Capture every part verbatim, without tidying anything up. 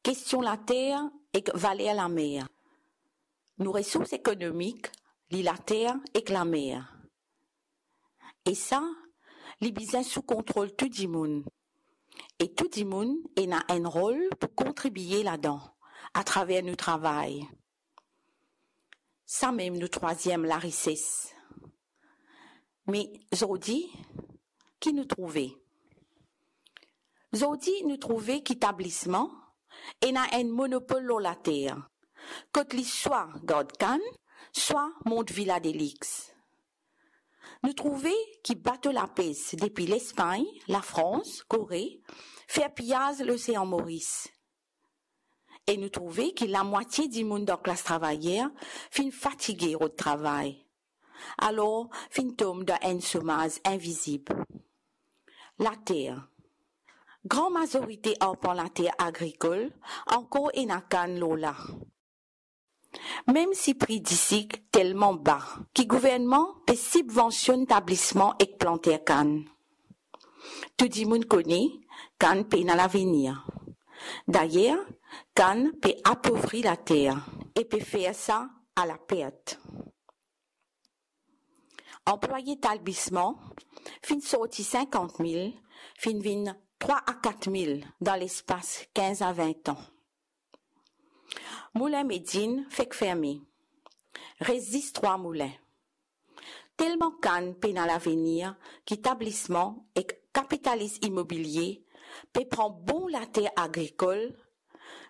kestion later ek valer lamer. Nou resours ekonomik, li later ek lamer. E sa, li bizin sou kontrol tou dimoun. E tou dimoun ena enn rol pou kontribie ladan, atraver nou travay. Samem nou trwaziem larises. Me zordi, ki nou trouve? Zordi, nou trouve ki tablisman ena enn monopol lor later, kot li swa gard kann, swa mont vila de lix. Nou trouve ki bato lapes depi Lespagn, Lafrans, Kore, fer piyaz Losean Moris. E nou trouve ki lamwatie dimoun dan klas travayer finn fatige rod travay. Alor, finn tom dan enn somaz invizib. Later. Gran mazorite arpan later agrikol ankor ena kann lor la. Mem si pri disik telman ba ki gouvernman pe sibvansionn tablisman ek planter kann. Tou dimoun kone, kann pena lavenir. Dayer, kann pe apovri later e pe fer sa a lapert. Anplwaye tablisman finn sorti sinkant mil, finn vinn trwa a kat mil dan lespas kinz a vin an. Moulin Medinn fek ferme. Res zis trwa moulin. Telman kann pena lavenir ki tablisman ek kapitalis imobilie pe pran bon later agrikol,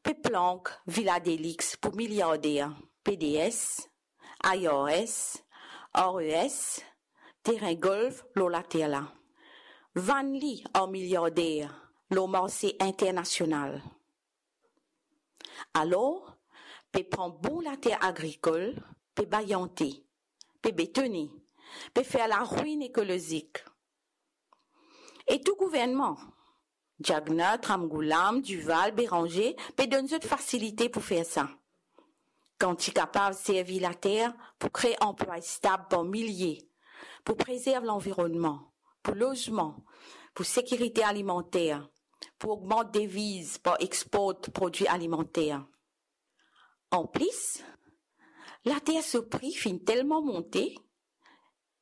pe plank vila de lix pou miliarder, P D S, I R S, R E S, terin golf lor later la. Vann li ar miliarder lor marse internasional. Alor, pe pran bon later agrikol, pe bayante, pe betone, pe fer larwinn ekolozik. E tou gouvernman, Diagna, Ramgoolam, Duval, Béranger, pe donn zot fasilite pou fer sa. Kan ti kapav servi later pou kre anplwa stab par milie, pou prezerv lanvironnman, pou lozman, pou sekirite alimanter, pou ogmant deviz par export prodwi alimanter. Anplis, later so pri finn telman monte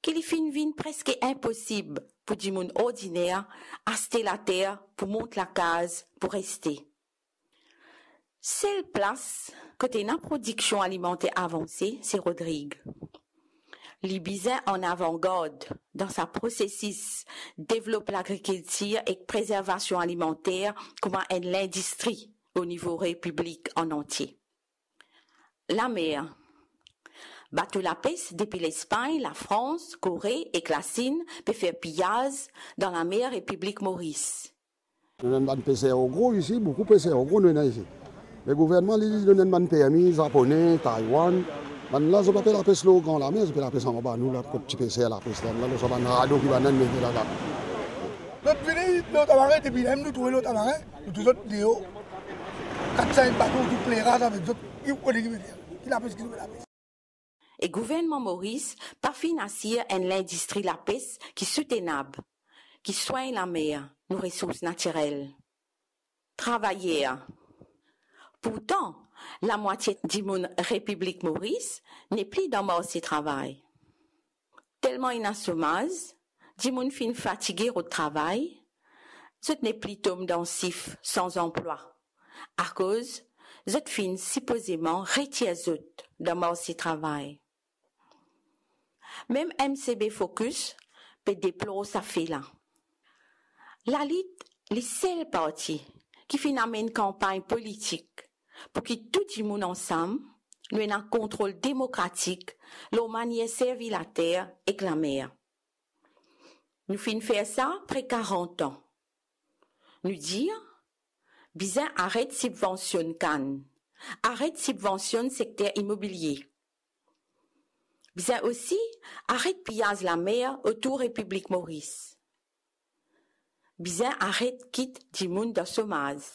ki li finn vinn preske inposib pou dimoun ordiner aste later pou mont lakaz pou reste. Sel plas kot ena prodiksion alimanter avanse, se Rodrig. Li bizin an avangard dan sa prosesis devlop lagrikiltir ek prezervasion alimanter kouma enn lindistri o nivo Repiblik an antie. Lamer. Bato lapes depi Lespagn, Lafrans, Kore ek Lasinn pe fer piyaz dan lamer Repiblik Moris. Nou ena bann peser ogro isi, boukou peser ogro nou ena isi. Me gouvernman li, li donn enn bann permi, Zapone, Taiwan. Bannla zot pa pe lapes lor gran lamer, zot pe lapes anba nou la, kot ti peser lapes la, la, lor sa bann rado ki bann inn mete la, la. Zot vini lor Tamare, depi la mem nou trouve lor Tamare, nou trouv zot deor. Kat-sink bato, tou plen raz avek zot, ki kote ki mete? Ki lapes ki nou pe lapes? E gouvernman Moris pa finn asir enn lindistri lapes ki soutenab, ki swegn lamer, nou resours natirel. Travayer. Pourtan, lamwatie dimoun Repiblik Moris nepli dan marse travay. Telman ena somaz, dimoun finn fatige rod travay, zot nepli tom dan sif san zanplwa, akoz zot finn sipozeman retir zot dan marse travay. Mem M C B Focus pe deplor sa fe la. Lalit, li sel parti ki finn amenn kanpagn politik pou ki tou dimoun ansam, nou ena kontrol demokratik lor manier servi later ek lamer. Nou finn fer sa pre karant an. Nou dir, bizin aret sibvansionn kann, aret sibvansionn sekter imobilie. Bizin osi aret piyaz lamer otour Repiblik Moris. Bizin aret kit dimoun dan somaz.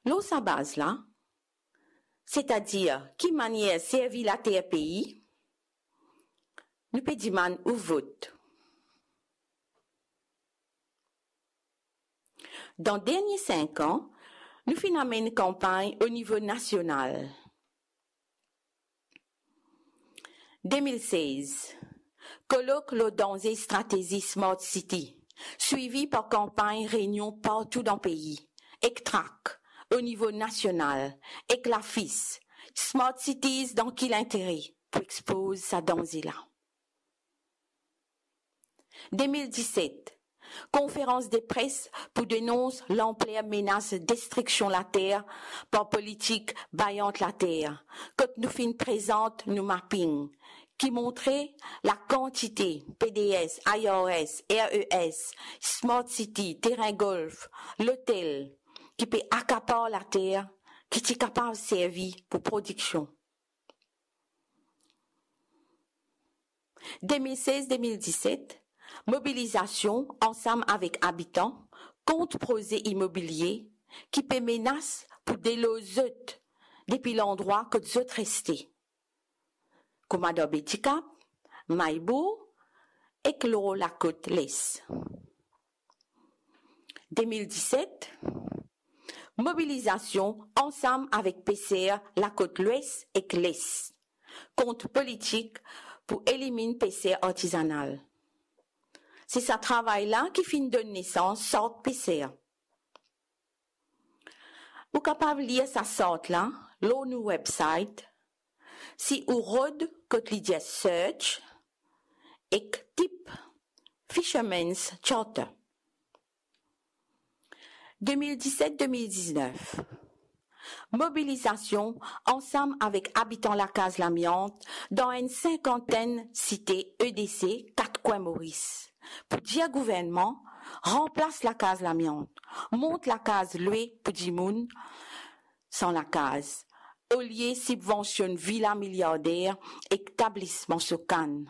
Lor sa baz la, setadir ki manier servi later pei, nou pe dimann ou vot. Dan dernie sink an, Nou finn amenn kanpagn o nivo nasional. De mil sez, kolok lor danze stratezi Smart City, swivi par kanpagn reynion partou dan pei, ek trak o nivo nasional, ek lafis Smart Cities dan ki lintere, pou expoz sa danze la. De mil diset, konferans de pres pou denons lanpler menas destriksion later par politik Bayant Later, kot nou finn prezant nou mapping ki montre lakantite P D S, I R S, R E S, Smart City, teren golf, lotel ki pe akapar later ki ti kapav servi pou prodiksion. De mil sez de mil diset, mobilizasion ansam avek abitan kont proze imobilie ki pe menas pou deloz zot depi landrwa kot zot reste, kouma dan Betikap, Maybour ek lor lakot Les. De mil diset, mobilizasion ansam avek peser lakot Lwes ek Les kont politik pou eliminn peser artizanal. Se sa travay la ki finn donn nesans Sart Peser. Ou kapav lir sa sart la lor nou website, si ou rod kot li dir search ek tip Fisherman's Charter. De mil diset de mil diznef, mobilizasion ansam avek abitan Lakaz Lamiant dan enn sinkantenn site E D C, kat kwin Moris, pou dir gouvernman ranplas Lakaz Lamiant, mont lakaz lwe pou dimoun san lakaz, olie sibvansionn vila miliarder ek tablisman so kann.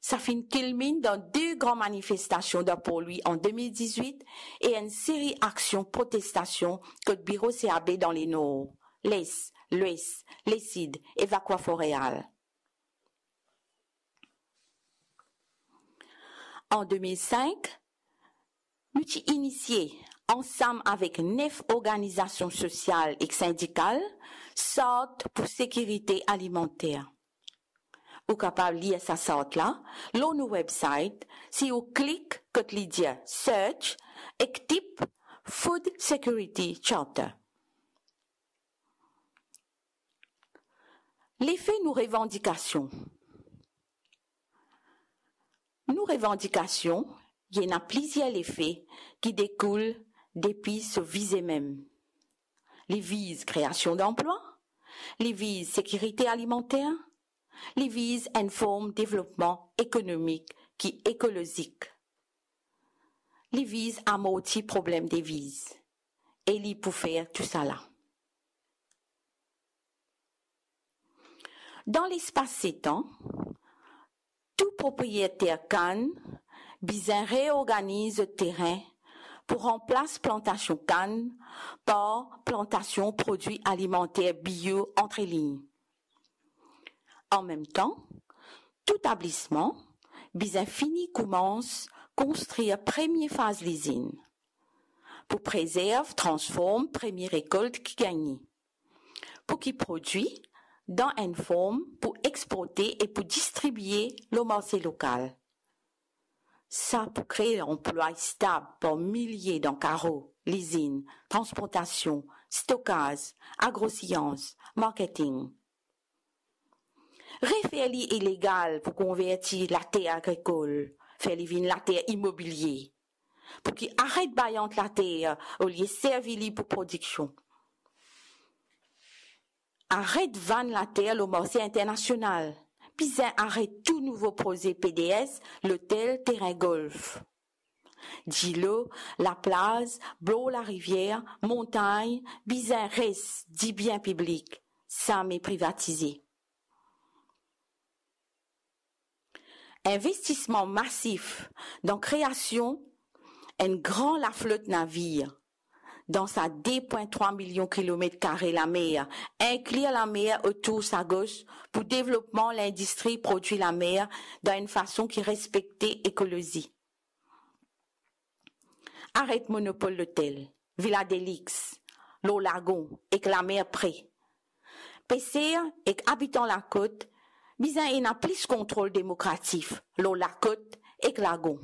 Sa finn kilminn dan de gran manifestasion dan Port Louis an de mil dizwit e enn seri aksion protestasion kot biro C A B dan Lenor, Les, Lwes, Lesid ek Vakwa Fort Royal. An de mil sink, nou ti inisie, ansam avek nef organizasion sosial ek sindikal, Sart pou Sekirite Alimanter. Ou kapav lir sa sart la lor nou website si ou klik kot li dir search ek tip Food Security Charter. Lefe nou revandikasion. Nou revandikasion, ena plizier lefe ki dekoul depi so vize mem. Li viz kreasion danplwa, li viz sekirite alimanter, li viz enn form devlopman ekonomik ki ekolozik. Li viz amorti problem deviz e li pou fer tousala. Dan lespas set an, tou propriyeter kann bizin reorganiz zot teren pou ranplas plantasion kann par plantasion prodwi alimanter bio antre lign. An mem tan, tou tablisman bizin fini koumans konstrir premie faz lizinn pou prezerv, transform premie rekolt ki gagne, pou ki prodwi dan enn form pou exporte e pou distribie lor marse lokal. Sa pou kree lanplwa stab par milie dan karo, lizinn, transportasion, stokaz, agrosians, marketing. Refer li ilegal pou konverti later agrikol, fer li vinn later imobilie, pou ki aret Bayant later olie servi li pou prodiksion. Aret vann later lor marse internasional. Bizin aret tou nouvo proze P D S, lotel, teren golf. Dilo, laplaz, bor larivier, montagn, bizin res dibien piblik, zame privatize. Investisman masif dan kreasion enn gran laflot navir dan sa de pwin trwa milion kilomet kare lamer, inklir lamer otour sa gos pou devlopman lindistri prodwi lamer dan enn fason ki respekte ekolozi. Aret monopol lotel. Villa Delix, lor lagon ek lamer pre. Peser ek abitan lakot bizin ena plis kontrol demokratik lor lakot ek lagon.